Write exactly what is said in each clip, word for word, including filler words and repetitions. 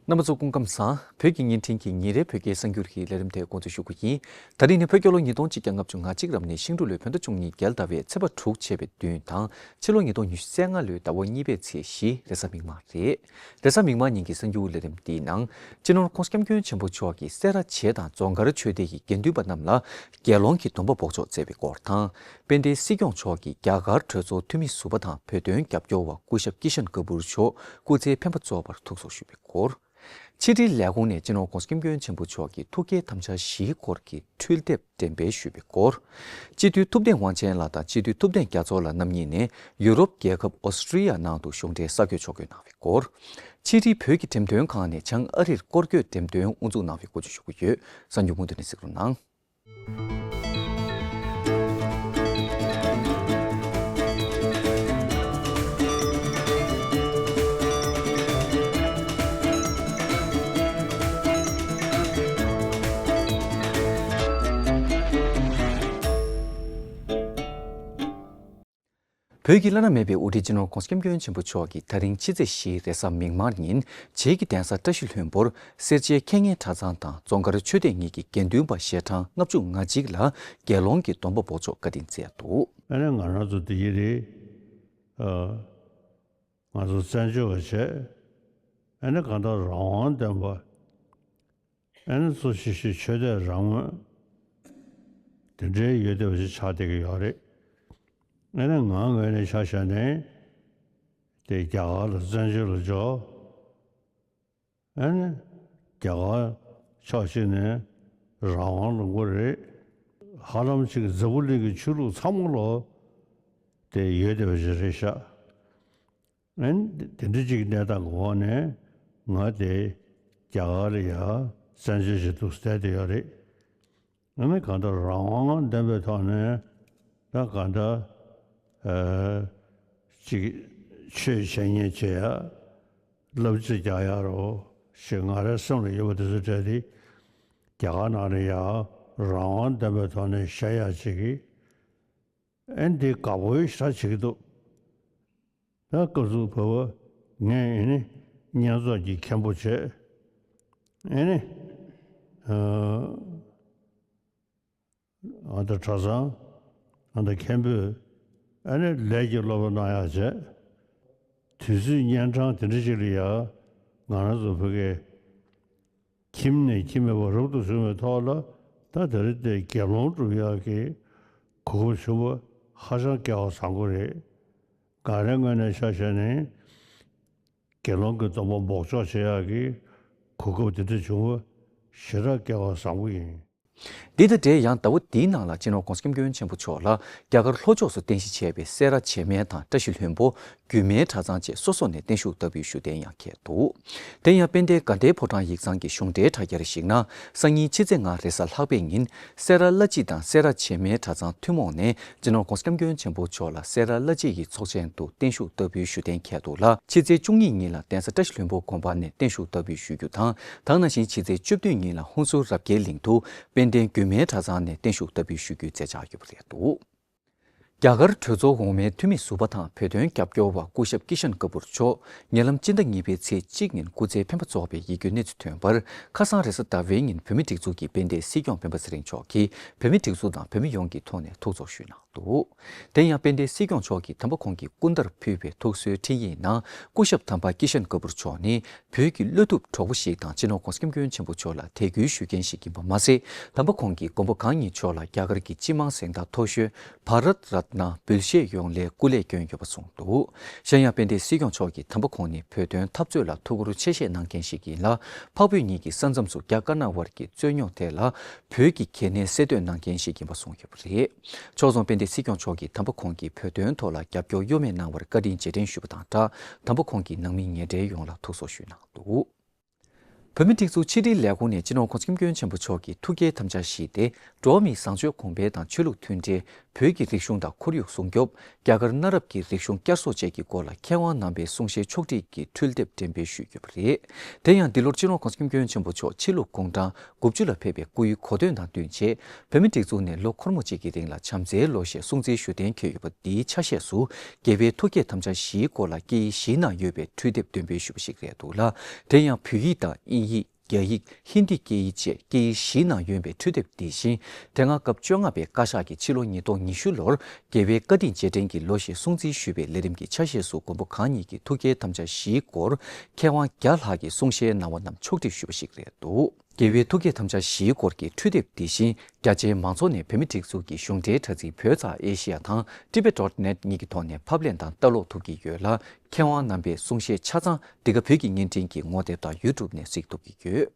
རྣམ་པ་ཚོ་སྐུ་ཁམས་བཟང་། བོད་ཀྱི་བརྙན་འཕྲིན་གྱི་ཉིན་རེའི་བོད་སྐད་གསར་འགྱུར་གྱི་ལས་རིམ་དེ་འགོ་འཛུགས་ཞུ་རྒྱུ་ཡིན། ད་རིང་ནི་བོད་རྒྱལ་ལོ་ཉིས་སྟོང་ཆིག་བརྒྱ་ལྔ་བཅུ་ང་གཅིག་རབ་གནས་ཤིང་འབྲུག་ལོའི་བོད་ཟླ་བཅུ་གཉིས་རྒྱལ་ཟླ་བའི་ཚེས་པ་དྲུག་བྱས་པའི་བདུན་དང་ཕྱི་ལོ་ཉིས་སྟོང་ཉི་ཤུ་རྩ་ལྔ་ལོའི་ཟླ་བ་གཉིས་པའི་ཚེས་བཞི་རེས་གཟའ་མིག་དམར་རེད། རེས་གཟའ་མིག་དམར་ཉིན་གྱི་གསར་འགྱུར་ལས་རིམ་འདིའི་ནང་། སྤྱི་ནོར་༧གོང་ས་༧སྐྱབས་མགོན་ཆེན་པོ་མཆོག་གིས་སེ་ར་བྱེས་དང་རྫོང་དཀར་ཆོས་སྡེ་ཡི་དགེ་འདུན་པ་རྣམས་ལ་དགེ་སློང་གི་སྡོམ་པ་འབོགས་ཆོག་སྩལ་བའི་སྐོར་དང་། དཔལ་ལྡན་སྲིད་སྐྱོང་མཆོག་གིས་རྒྱ་གར་གྲོས་ཚོགས་འཐུས་མི་ཟུར་པ་དང་བོད་དོན་རྒྱབ་སྐྱོར་བ་སྐུ་ཞབས་ཀི་ཤན་ཀ་པུར་མཆོག་སྐུ་ཚེ་འཕེན་པ་རྫོགས་པར་ཐུགས་གསོ་ཞུས་པའི་སྐོར། ཕྱི་དྲིལ་ལས་ཁུངས་ནས་སྤྱི་ནོར་༧གོང་ས་༧སྐྱབས་མགོན་ཆེན་པོ་མཆོག་གི་ཐུགས་བསྐྱེད་དམ་བཅའ་བཞིའི་སྐོར་གྱི་འཕྲུལ་དེབ་འགྲེམས་སྤེལ་ཞུས་པའི་སྐོར། སྤྱི་འཐུས་ཐུབ་བསྟན་དབང་ཆེན་ལགས་དང་སྤྱི་འཐུས་ཐུབ་བསྟན་རྒྱ་མཚོ་ལགས་རྣམ་གཉིས་ནས་ཡུ་རོབ་རྒྱལ་ཁབ་ཨོ་སི་ཀྲི་ཡ་ནང་དུ་གཞུང་འབྲེལ་གསར་འགོད་ཕྱོགས་སྒོས་གནང་བའི་སྐོར། ཕྱི་དྲིལ་བོད་ཀྱི་འགྲེམས་སྟོན་ཁང་ནས་བྱང་ཨ་རིར་སྐོར་སྐྱོད་འགྲེམས་སྟོན་དབུ་འཛུགས་གནང་བའི་སྐོར་བརྗོད་ཞུ་གི་ཡོད། གསར་འགྱུར་མུ་མཐུད་ནས་གཟིགས་རོགས་གནང་། བོད་ཀྱི་བླ་ན་མེད་པའི་དབུ་ཁྲིད་སྤྱི་ནོར་༧གོང་ས་༧སྐྱབས་མགོན་ཆེན་པོ་མཆོག་གིས་ད་རིང་ཕྱི་ཚེས་བཞི་རེས་གཟའ་མིག་དམར་ཉིན་བྱེས་ཀྱི་གདན་ས་བཀྲ་ཤིས་ལྷུན་པོར་སེར་བྱེས་མཁས་སྙན་གྲྭ་ཚང་དང་རྫོང་དཀར་ཆོས་སྡེ་གཉིས་ཀྱི་དགེ་འདུན་པ་ཞལ་གྲངས་ལྔ་བཅུ་ང་གཅིག་ལ་དགེ་སློང་གི་སྡོམ་པ་འབོགས་ཆོག་བཀའ་དྲིན་སྩལ་འདུག། ཨ་ནི་ང་རང་ཚོ་འདི་ཡི་རེད། ཨ། ང་ཚོ་བཙན་བྱོལ་བ་བྱས། ཨ་ནི་གང་ལྟར་རང་དབང་ལྡན་པ། ཨ་ནི་གཙོ་ཆེ་ཤོས་ཆོས་དད་རང་མོས་དེ་འདྲའི་ཡོད་བསྡད་པ་ཞིག་ཆགས་བསྡད་ཀྱི་ཡོད་རེད། ཨ་ནི་ང་ངོས་ནས་ཆ་བཞག་ནས་དེ་རྒྱ་གར་ལ་བཙན་བྱོལ་ལ་འབྱོར། ཨ་ནི་རྒྱ་གར་ཕྱོགས་གཅིག་ནས་རང་དབང་ལུང་པ་རེད། ཧ་ལམ་ཅིག་འཛམ་བུ་གླིང་གི་ཆོས་ལུགས་ཚང་མ་ལོ་དེ་ཡོད་བསྡད་པ་ཞིག་རེད་ཤག། ཨན། དེ་འདྲ་ཅིག་གནས་སྟངས་ཀྱི་འོག་ནས་ང་དེ་རྒྱ་གར་ལ་ཡ་བཙན་བྱོལ་ཞིག་འདུག་བསྡད་དེ་ཡོད་རེད། ཨ་ནི་གང་ལྟར་རང་དབང་ལྡན་པའི་ཐོག་ནས་ད་གང་ལྟར་ཨ་ཅིག་ཆོས་བྱེད་ཉན་བྱེད་ཡ་བསླབ་བྱ་རྒྱག་ཡ་རོ་ཞེས་ང་རའི་སེམས་ལ་ཡོད་པ་དེ་ཚོ་བྲལ་ཏེ་རྒྱ་གར་ནང་ལ་ཡ་རང་དབང་ལྡན་པའི་ཐོག་ནས་བཤད་ཡ་ཅིག་གིས། ཨེ་འདི་དགའ་པོའི་ཞེ་དྲག་བྱེད་ཀྱི་འདུག། ད་སྐབས་སུ་བབ་པ་ངས་ཨེ་ནི་བསྙེན་རྫོགས་ཀྱི་མཁན་པོ་བྱས། ཨེ་ནི་ཨ་ད་གྲྭ་ཚང་ཨ་ད་མཁན་པོས་ཨེ་ནི་ལས་ཀྱི་སློབ་པ་གནང་ཡག་བྱས། དུས་ཚོད་གཉན་འཕྲང་དེ་འདྲ་ཅིག་ལ་ཡ་ང་རང་ཚོ་བོད་སྐད། ཁྱིམ་ནས་ཁྱིམ་མེད་པར་རབ་ཏུ་བྱུང་བའི་ཐོག་ལ་ད་དེ་རིང་དེ་དགེ་སློང་སྒྲུབ་ཡག་གི་གོ་སྐབས་བྱུང་བ་ཧ་ཅང་སྐལ་བ་བཟང་པོ་རེད། ང་རའི་ངོས་ནས་ཆ་བཞག་ནས་དགེ་སློང་གི་སྡོམ་པ་འབོགས་ཆོག་བྱེད་ཡག་གི་གོ་སྐབས་དེ་འདྲ་བྱུང་བ་ཞེ་དྲག་སྐལ་བ་བཟང་པོ་ཡིན། འདི་དང་འབྲེལ་ཡང་ཟླ་བ་འདིའི་ནང་ལ་སྤྱི་ནོར་༧གོང་ས་༧སྐྱབས་མགོན་ཆེན་པོ་མཆོག་ལ་རྒྱ་གར་ལྷོ་ཕྱོགས་སུ་རྟེན་གཞི་བྱས་པའི་སེ་ར་བྱེས་སྨད་དང་བཀྲ་ཤིས་ལྷུན་པོ། རྒྱུད་སྨད་གྲྭ་ཚང་བཅས་སོ་སོ་ནས་བརྟན་བཞུགས་བསྟར་འབུལ་ཞུ་གཏན་ཡང་འཁེལ་འདུག། དེ་ཡང་དཔལ་ལྡན་དགའ་ལྡན་ཕོ་བྲང་ཡིག་ཚང་གི་གཞུང་འབྲེལ་དྲ་རྒྱར་གཞིགས་ན། སང་ཉིན་ཕྱི་ཚེས་ལྔ་རེས་གཟའ་ལྷག་པའི་ཉིན་སེ་ར་བླ་སྤྱི་དང་སེ་ར་བྱེས་སྨད་གྲྭ་ཚང་ཐུན་མོང་ནས་སྤྱི་ནོར་༧གོང་ས་༧སྐྱབས་མགོན་ཆེན་པོ་མཆོག་ལ་སེ་ར་བླ་སྤྱི་ཡི་ཚོགས་ཆེན་དུ་བརྟན་བཞུགས་བསྟར་འབུལ་ཞུ་གཏན་འཁེལ་འདུག་ལ། ཕྱི་ཚེས་བཅུ་གཉིས་ཉིན་ལ་གདན་ས་བཀྲ་ཤིས་ལྷུན་པོ་དགོན་པ་ནས་བརྟན་བཞུགས་བསྟར་འབུལ་ཞུ་རྒྱུ་དང་། ད་ག་ནང་བཞིན་ཕྱི་ཚེས་བཅུ་བདུན་ཉིན་ལ་ཧུན་སུར་རབ་རྒྱས་གླིང་དུ་དཔལ་ལྡན་རྒྱུད་སྨད་གྲྭ་ཚང་ནས་བརྟན་བཞུགས་བསྟར་འབུལ་ཞུ་རྒྱུའི་མཛད་འཆར་ཡོད་པ་རེད་འདུག། རྒྱ་གར་གྲོས་ཚོགས་འོག་མའི་འཐུས་མི་ཟུར་པ་དང་བོད་དོན་རྒྱབ་སྐྱོར་བ་སྐུ་ཞབས་ཀི་ཤན་ཀ་པུར་མཆོག་ཉེ་ལམ་སྤྱི་ཟླ་གཉིས་པའི་ཚེས་གཅིག་ཉིན་སྐུ་ཚེ་འཕེན་པ་རྫོགས་པའི་ཡིད་སྐྱོའི་གནས་ཚུལ་ཐོན་པར། ཁ་སང་རེས་གཟའ་ཟླ་བའི་ཉིན་བོད་མིའི་སྒྲིག་འཛུགས་ཀྱི་དཔལ་ལྡན་སྲིད་སྐྱོང་སྤེན་པ་ཚེ་རིང་མཆོག་གིས་བོད་མིའི་སྒྲིག་འཛུགས་དང་བོད་མི་ཡོངས་ཀྱི་ཐོག་ནས་ཐུགས་གཙོ་ཞུས་གནང་འདུག། དེ་ཡང་དཔལ་ལྡན་སྲིད་སྐྱོང་མཆོག་གིས་དམ་པ་ཁོང་གི་སྐུ་ཟླར་ཕུལ་བའི་ཐུགས་གསོའི་འཕྲིན་ཡིག་ནང་། སྐུ་ཞབས་དམ་པ་ཀི་ཤན་ཀ་པུར་མཆོག་ནི། བོད་ཀྱི་བློ་ཐུབ་གྲོགས་པོ་ཞིག་དང་སྤྱི་ནོར་༧གོང་ས་༧སྐྱབས་མགོན་ཆེན་པོ་མཆོག་ལ་དད་གུས་ཞུ་མཁན་ཞིག་ཡིན་པ་མ་ཟད། དམ་པ་ཁོང་གིས་མགོན་པོ་གང་ཉིད་མཆོག་ལ་རྒྱ་གར་གྱི་སྤྱི་དམངས་གཟེངས་རྟགས་མཐོ་ཤོས་བྷ་རཏ་རཏ་ན་འབུལ་བཞེས་ཡོང་སླད་སྐུ་ལས་བསྐྱོན་ཡོད་པ་གསུངས་འདུག། གཞན་ཡང་དཔལ་ལྡན་སྲིད་སྐྱོང་མཆོག་གིས་དམ་པ་ཁོང་ནི་བོད་དོན་འཐབ་རྩོད་ལ་ཐུགས་ཁུར་ཆེ་བཞེས་གནང་མཁན་ཞིག་ཡིན་ལ། འཕགས་བོད་གཉིས་ཀྱི་ས་མཚམས་སུ་རྒྱ་དཀར་ནག་དབར་གྱི་རྩོད་རྙོག་ཐད་ལ་བོད་ཀྱི་གལ་གནད་གསལ་སྟོན་གནང་མཁན་ཞིག་ཡིན་པ་གསུངས་ཡོད་པ་རེད། ཕྱོགས་མཚུངས་དཔལ་ལྡན་སྲིད་སྐྱོང་མཆོག་གིས་དམ་པ་ཁོང་གིས་བོད་དོན་ཐོག་ལ་རྒྱབ་སྐྱོར་གཡོ་མེད་གནང་བར་བཀའ་དྲིན་རྗེས་དྲན་ཞུས་པ་དང་སྦྲགས། དམ་པ་ཁོང་གི་ནང་མི་ཉེ་འབྲེལ་ཡོངས་ལ་ཐུགས་གསོ་ཞུས་གནང་འདུག། བོད་མིའི་སྒྲིག་འཛུགས་ཕྱི་དྲིལ་ལས་ཁུངས་ནས་སྤྱི་ནོར་༧གོང་ས་༧སྐྱབས་མགོན་ཆེན་པོ་མཆོག་གི་ཐུགས་བསྐྱེད་དམ་བཅའ་བཞི་སྟེ། འགྲོ་བ་མིའི་བཟང་སྤྱོད་གོང་འཕེལ་དང་ཆོས་ལུགས་མཐུན་སྒྲིལ། བོད་ཀྱི་རིག་གཞུང་དང་ཁོར་ཡུག་སྲུང་སྐྱོབ། རྒྱ་གར་གནའ་རབས་ཀྱི་རིག་གཞུང་བསྐྱར་གསོ་བཅས་ཀྱི་སྐོར་ལ་མཁས་དབང་རྣམ་པའི་གསུང་བཤད་ཕྱོགས་སྒྲིག་གི་འཕྲུལ་དེབ་འགྲེམས་སྤེལ་ཞུས་ཡོད་པ་རེད། དེ་ཡང་འདི་ལོར་སྤྱི་ནོར་༧གོང་ས་༧སྐྱབས་མགོན་ཆེན་པོ་མཆོག་ཕྱི་ལུགས་དགུང་གྲངས་དགུ་བཅུ་ལ་ཕེབས་པའི་སྐུའི་གོ་སྟོན་དང་བསྟུན་ཆེད། བོད་མིའི་སྒྲིག་འཛུགས་ནས་ལོ་འཁོར་མོ་གཅིག་གི་རིང་ལ་བྱམས་བརྩེའི་ལོ་ཞེས་སྲུང་བརྩིའི་ཞུ་གཏན་འཁེལ་ཡོད་པ་འདིའི་ཆ་ཤས་སུ། རྒྱལ་བའི་ཐུགས་བསྐྱེད་དམ་བཅའ་བཞིའི་སྐོར་ལ་སྐད་ཡིག་བཞིའི་ནང་ཡོད་པའི་འཕྲུལ་དེབ་འདོན་སྤེལ་ཞུས་པ་ཞིག་རེད་འདུག་ལ། དེ་ཡང་བོད་ཡིག་དང་དབྱིན་ཡིག་རྒྱ་ཡིག་ཧིན་དི་སྐད་ཡིག་བཅས་སྐད་ཡིག་བཞིའི་ནང་ཡོད་པའི་འཕྲུལ་དེབ་འདི་བཞིན། དེ་སྔ་སྐབས་བཅོ་ལྔ་པའི་བཀའ་ཤག་གིས་ཕྱི་ལོ་ཉིས་སྟོང་ཉི་ཤུ་ལོར་རྒྱལ་བའི་བཀའ་དྲིན་རྗེས་དྲན་གྱི་ལོ་ཞེས་སྲུང་བརྩི་ཞུས་པའི་ལས་རིམ་གྱི་ཆ་ཤས་སུ་མགོན་པོ་གང་ཉིད་ཀྱི་ཐུགས་བསྐྱེད་དམ་བཅའ་བཞིའི་སྐོར་མཁས་དབང་བརྒྱ་ལྷག་གི་གསུང་བཤད་གནང་བ་རྣམས་ཕྱོགས་སྒྲིག་ཞུས་པ་ཞིག་རེད་འདུག་རྒྱལ་བའི་ཐུགས་བསྐྱེད་དམ་བཅའ་བཞིའི་སྐོར་གྱི་འཕྲུལ་དེབ་འདི་བཞིན་རྒྱ་ཆེའི་མང་ཚོགས་ནས་བོད་མིའི་སྒྲིག་འཛུགས་ཀྱི་གཞུང་འབྲེལ་དྲ་ཚིགས་བོད་རྩ་ཨེ་ཤི་ཡ་དང་Tibet dot net་གཉིས་ཀྱི་ཐོག་ནས་ཕབ་ལེན་དང་ལྟ་ཀློག་ཐུབ་ཀྱི་ཡོད་ལ། མཁས་དབང་རྣམ་པའི་གསུང་བཤད་ཆ་ཚང་འདི་ག་བོད་ཀྱི་བརྙན་འཕྲིན་གྱི་ངོ་དེབ་དང་YouTube་ནས་གཟིགས་ཐུབ་ཀྱི་ཡོད།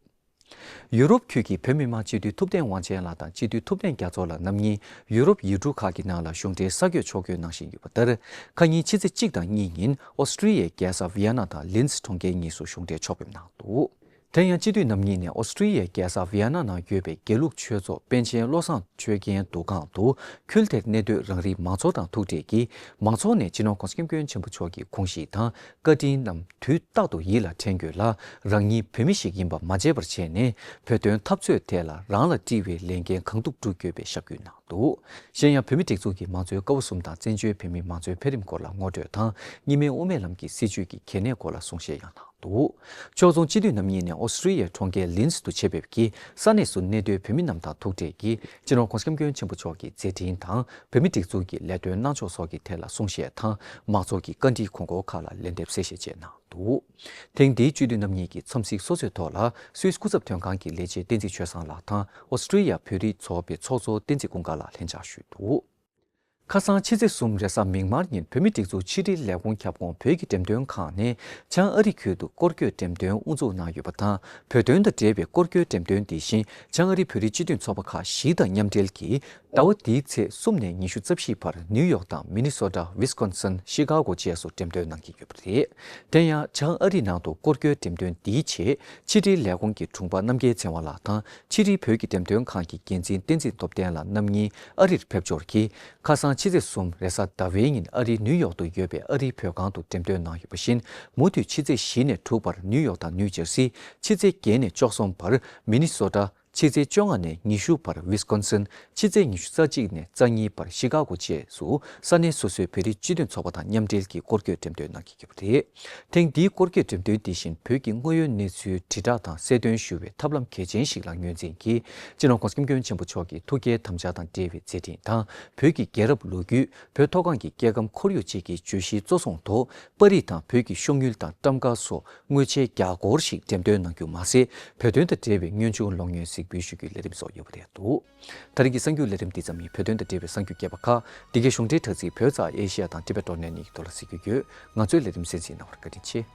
ཡུ་རོབ་ཁུལ་གྱི་བོད་མི་མང་སྤྱི་འཐུས་ཐུབ་བསྟན་དབང་ཆེན་ལགས་དང་སྤྱི་འཐུས་ཐུབ་བསྟན་རྒྱ་མཚོ་ལགས་རྣམ་གཉིས་ཡུ་རོབ་ཡུལ་གྲུ་ཁག་གི་ནང་ལ་གཞུང་འབྲེལ་ས་བགོས་ཕྱོགས་བསྐྱོད་གནང་བཞིན་ཡོད་པ་ལྟར། ཁ་ཉིན་ཕྱི་ཚེས་གཅིག་དང་གཉིས་ཉིན་ཨོ་སི་ཀྲི་ཡའི་རྒྱལ་ས་ཝི་ཡ་ན་དང་ལིན་སི་གྲོང་ཁྱེར་གཉིས་སུ་གཞུང་འབྲེལ་ཕྱོགས་ཕེབས་གནང་འདུག་དེ་ཡང་སྤྱི་འཐུས་རྣམ་གཉིས་ནས་ཨོ་སི་ཀྲི་ཡའི་རྒྱལ་ས་ཝི་ཡ་ན་ནང་ཡོད་པའི་དགེ་ལུགས་ཆོས་ཚོགས་པཎ་ཆེན་བློ་བཟང་ཆོས་རྒྱན་འདུ་ཁང་དུ། ཁུལ་དེར་གནས་སྡོད་རང་རིགས་མང་ཚོགས་དང་ཐུག་འཕྲད་ཀྱིས། མང་ཚོགས་ནས་སྤྱི་ནོར་༧གོང་ས་༧སྐྱབས་མགོན་ཆེན་པོ་མཆོག་གི་དགོངས་གཞི་དང་བཀའ་དྲིན་རྣམས་དུས་རྟག་ཏུ་ཡིད་ལ་དྲན་དགོས་ལ། རང་ཉིད་བོད་མི་ཞིག་ཡིན་པ་མ་བརྗེད་པར་བྱས་ནས། བོད་དོན་འཐབ་རྩོད་ཐད་ལ་རང་ལ་དཀྲིས་པའི་ལས་འགན་གང་ཐུབ་སྒྲུབ་དགོས་པའི་ཞབས་སྐུལ་གནང་འདུག་གཞན་ཡང་། བོད་མིའི་སྒྲིག་འཛུགས་ཀྱི་མང་གཙོའི་ཀ་བ་གསུམ་དང་བཙན་བྱོལ་བོད་མིའི་མང་གཙོའི་འཕེལ་རིམ་སྐོར་ལ་ངོ་སྤྲོད་དང་། གཉིས་སྨན་དབུ་མའི་ལམ་གྱི་སྲིད་བྱུས་ཀྱི་གལ་གནད་སྐོར་ལ་གསུང་བཤད་ཡང་གནང་འདུག་ཕྱོགས་མཚུངས་སྤྱི་འཐུས་རྣམ་གཉིས་ནས་ཨོ་སི་ཀྲི་ཡའི་གྲོང་ཁྱེར་ལིན་སི་དུ་ཆེད་ཕེབས་ཀྱིས་ས་གནས་སུ་གནས་སྡོད་བོད་མི་རྣམས་དང་ཐུག་འཕྲད་ཀྱིས། སྤྱི་ནོར་༧གོང་ས་༧སྐྱབས་མགོན་ཆེན་པོ་མཆོག་གི་མཛད་འཕྲིན་དང་། བོད་མིའི་སྒྲིག་འཛུགས་ཀྱི་ལས་དོན་གནང་ཕྱོགས་སོགས་ཀྱི་ཐད་ལ་གསུང་བཤད་དང་། མང་ཚོགས་ཀྱི་བཀའ་འདྲིའི་དགོངས་སྐོར་ཁག་ལ་ལན་འདེབས་གསལ་བཤད་བཅས་གནང་འདུག་ཐེངས་འདིའི་སྤྱི་འཐུས་རྣམ་གཉིས་ཀྱི་འཚམས་གཟིགས་སོ་སོའི་ཐོག་ལ། སུད་སི་སྐུ་ཚབ་དོན་ཁང་གི་ལས་བྱེད་བསྟན་འཛིན་ཆོས་བཟང་ལགས་དང་། ཨོ་སི་ཀྲི་ཡ་བོད་རིགས་ཚོགས་པའི་ཚོགས་གཙོ་བསྟན་འཛིན་ཀུན་དགའ་ལགས་ལྷན་བཅར་ཞུས་འདུག་ཁ་སང་ཕྱི་ཚེས་གསུམ་རེས་གཟའ་མིག་དམར་ཉིན་བོད་མིའི་སྒྲིག་འཛུགས་ཕྱི་དྲིལ་ལས་ཁུངས་ཁྱབ་ཁོངས་བོད་ཀྱི་འགྲེམས་སྟོན་ཁང་ནས་བྱང་ཨ་རི་ཁུལ་དུ་སྐོར་སྐྱོད་འགྲེམས་སྟོན་དབུ་འཛུགས་གནང་ཡོད་པ་དང་། བོད་དོན་དང་འབྲེལ་བའི་སྐོར་སྐྱོད་འགྲེམས་སྟོན་འདི་བཞིན་བྱང་ཨ་རི་བོད་རིགས་སྤྱི་མཐུན་ཚོགས་པ་ཁག་བཞི་དང་མཉམ་འབྲེལ་གྱིས་ཟླ་བ་འདིའི་ཚེས་གསུམ་ནས་ཉི་ཤུ་རྩ་བཞིའི་བར་ནིའུ་ཡོག་དང་མི་ནི་སོ་ཊ། ཝི་སི་ཀོན་སིན། ཤི་ཀ་གོ་བཅས་སུ་འགྲེམས་སྟོན་གནང་གི་ཡོད་པ་རེད། དེ་ཡང་བྱང་ཨ་རི་ནང་དུ་སྐོར་སྐྱོད་འགྲེམས་སྟོན་འདིའི་ཆེད་ཕྱི་དྲིལ་ལས་ཁུངས་ཀྱི་དྲུང་པ་རྣམ་རྒྱལ་ཚེ་དབང་ལགས་དང་ཕྱི་དྲིལ་བོད་ཀྱི་འགྲེམས་སྟོན་ཁང་གི་འགན་འཛིན་བསྟན་འཛིན་སྟོབས་ལྡན་ལགས་རྣམ་གཉིས་ཨ་རིར་ཕེབས་འབྱོར་གྱིས། ཁ་སང་ཕྱི་ཚེས་གསུམ་རེས་གཟའ་ཟླ་བའི་ཉིན་ཨ་རིའི་ནིའུ་ཡོག་ཏུ་ཡོད་པའི་ཨ་རིའི་བོད་ཁང་དུ་འགྲེམས་སྟོན་གནང་ཡོད་པ་བཞིན། མུ་མཐུད་ཕྱི་ཚེས་བཞི་ནས་དྲུག་བར་ནིའུ་ཡོག་དང་ནིའུ་ཇར་སི། ཕྱི་ཚེས་བརྒྱད་ནས་བཅུ་གསུམ་བར་མི་ནི་སོ་ཊ། ཕྱི་ཚེས་བཅོ་ལྔ་ནས་ཉི་ཤུ་བར་ཝི་སི་ཀོན་སིན། ཕྱི་ཚེས་ཉི་ཤུ་རྩ་གཅིག་ནས་རྩ་གཉིས་བར་ཤི་ཀ་གོ་བཅས་སུ་ས་གནས་སོ་སོའི་བོད་རིགས་སྤྱི་མཐུན་ཚོགས་པ་དང་མཉམ་འབྲེལ་གྱིས་སྐོར་སྐྱོད་འགྲེམས་སྟོན་གནང་གི་ཡོད་པ་རེད། ཐེངས་འདིའི་སྐོར་སྐྱོད་འགྲེམས་སྟོན་འདི་བཞིན་བོད་ཀྱི་དངོས་ཡོད་གནས་ཚུལ་དྲིལ་བསྒྲགས་དང་གསལ་སྟོན་ཞུ་བའི་ཐབས་ལམ་གལ་ཆེན་ཞིག་ལ་ངོས་འཛིན་གྱིས། སྤྱི་ནོར་༧གོང་ས་༧སྐྱབས་མགོན་ཆེན་པོ་མཆོག་གི་ཐུགས་བསྐྱེད་དམ་བཅའ་དང་འབྲེལ་བའི་མཛད་འཕྲིན་དང་། བོད་ཀྱི་རྒྱལ་རབས་ལོ་རྒྱུས། བོད་མཐོ་སྒང་གི་སྐྱེ་ཁམས་ཁོར་ཡུག་བཅས་ཀྱི་བརྗོད་གཞིའི་གཙོ་བཟུང་ཐོག་པར་རིས་དང་བོད་ཀྱི་ཤོག་དངུལ་དང་ཊམ་ཀ་སོགས་དངོས་ཆས་བརྒྱ་སྐོར་ཞིག་འགྲེམས་སྟོན་གནང་རྒྱུ་མ་ཟད། བོད་དོན་དང་འབྲེལ་བའི་སྔོན་བྱུང་གློག་བརྙན་གཟིགས་འབུལ་ཞུ་རྒྱུའི་ལས་རིམ་སོགས་ཡོད་པ་རེད་འདུག་ད་རེས་ཀྱི་གསར་འགྱུར་ལས་རིམ་འདི་ཙམ་ཡིན། བོད་དོན་དང་འབྲེལ་བའི་གསར་འགྱུར་རྒྱས་པ་ཁག་འདི་གའི་གཞུང་འབྲེལ་དྲ་ཚིགས་བོད་རྩ་ཨེ་ཤི་ཡ་དང་Tibet dot net་གཉིས་ཀྱི་ཐོག་ལ་གཟིགས་རྒྱུ་ཡོད། ང་ཚོའི་ལས་རིམ་གསན་གཟིགས་གནང་བར་བཀའ་དྲིན་ཆེ།